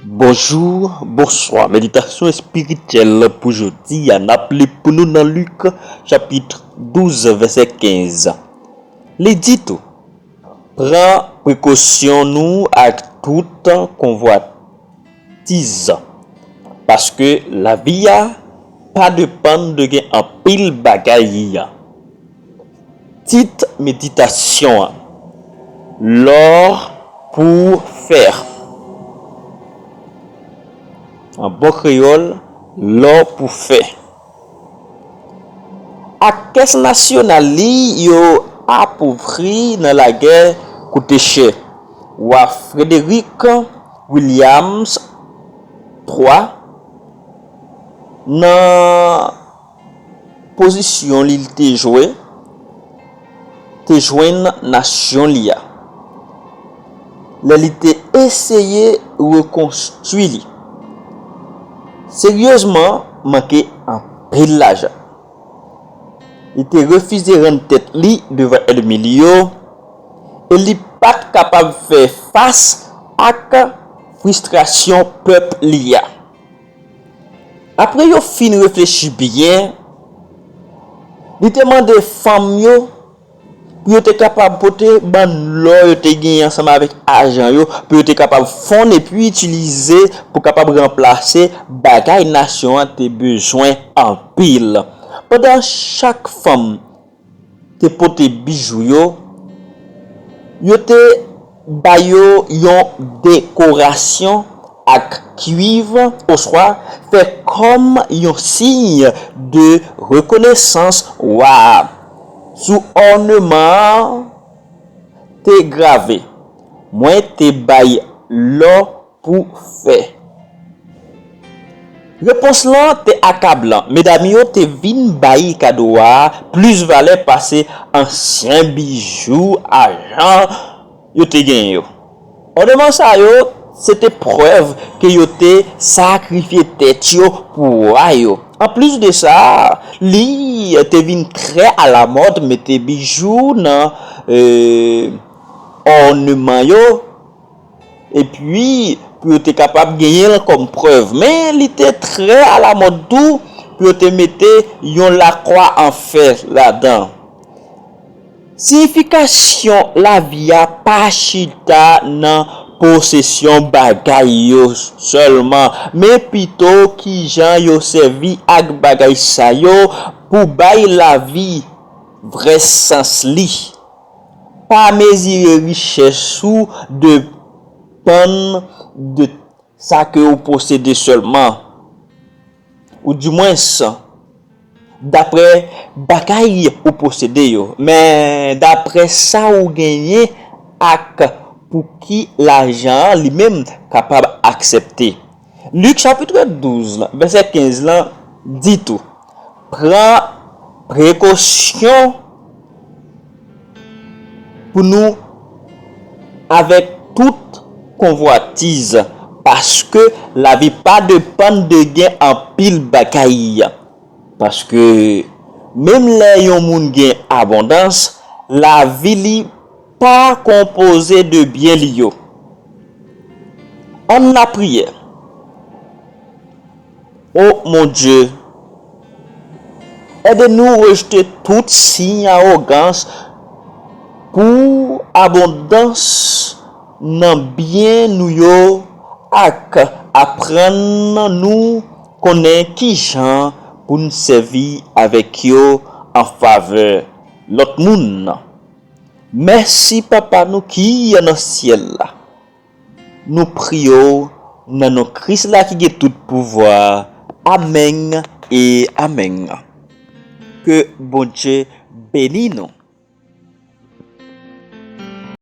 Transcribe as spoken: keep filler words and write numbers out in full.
Bonjou, bonswa. Meditasyon espirityèl pou jodi a, n ap li pou nou nan Lik, chapit douz, vèsè kenz. Li di tou, pran prekosyon nou ak tout konvwatiz, paske lavi a pa depann de gen anpil bagay. Tit meditasyon an, lò pou fè. An bon kreyòl, lò pou fè. Ak kès nasyonal li yo apovri nan lagè koute chè. Wa Frederick Williams twa nan pozisyon li te jwe, te jwenn nasyon li a lè li te eseye rekonstwi li. Seryezman, manke anpil lajan. Li te refize rann tèt li devan ènmi li yo e li pa t kapab fè fas ak fristrasyon pèp li a. Apre yo fin reflechi byen, li te mande fanm yo pou yo te kapab pote bann lò yo te genyen ansanm avèk ajan yo, pou yo te kapab fonn epi itilize pou kapab ranplase bagay nasyon an te bezwen anpil. Pandan chak fanm te pote bijou yo, yo te ba yo yon dekorasyon ak kwiv oswa fè kòm yon siy de rekonesans wa a. Sou òneman an te grave, mwen te bay lò pou fè. Repons lan te akablan. Medam yo te vin bay kado a plis valè pase ansyen bijou ajan yo te genyen yo. Òneman sa yo se te prèv ke yo te sakrifye tèt yo pou wa yo. Anplis de sa, li te vin trè alamòd mete bijou nan e, òneman yo, epi pou yo te kapab genyen l kòm prèv. Men li te trè alamòd tou pou yo te mete yon lakwa an fè ladan. Siyifikasyon lavi a pa chita nan posesyon bagay yo sèlman, men pito kijan yo sèvi ak bagay sa yo pou bay lavi vrè sans li. Pa mezire richès ou depann de sa ke ou posede sèlman, oudimwens, daprè bagay ou posede yo, men daprè sa ou genyen ak pou ki lajan an li menm kapab aksepte. Lik chapit douz lan, vèsè kenz lan di tou, pran prekosyon pou nou avèk tout konvwatiz, paske lavi pa depann de gen anpil bagay. Paske menm lè yon moun gen abondans, lavi li pa konpoze de byen li yo. Ann lapriyè. O Bondye, ede nou rejte tout siy awogans pou abondans nan byen nou yo ak aprann nou konnen kijan pou n sèvi avèk yo an favè lòt moun. Mèsi Papa nou ki nan syèl la. Nou priye w nan non Kris la ki gen tout pouvwa. Amèn e amèn. Ke Bondye beni nou.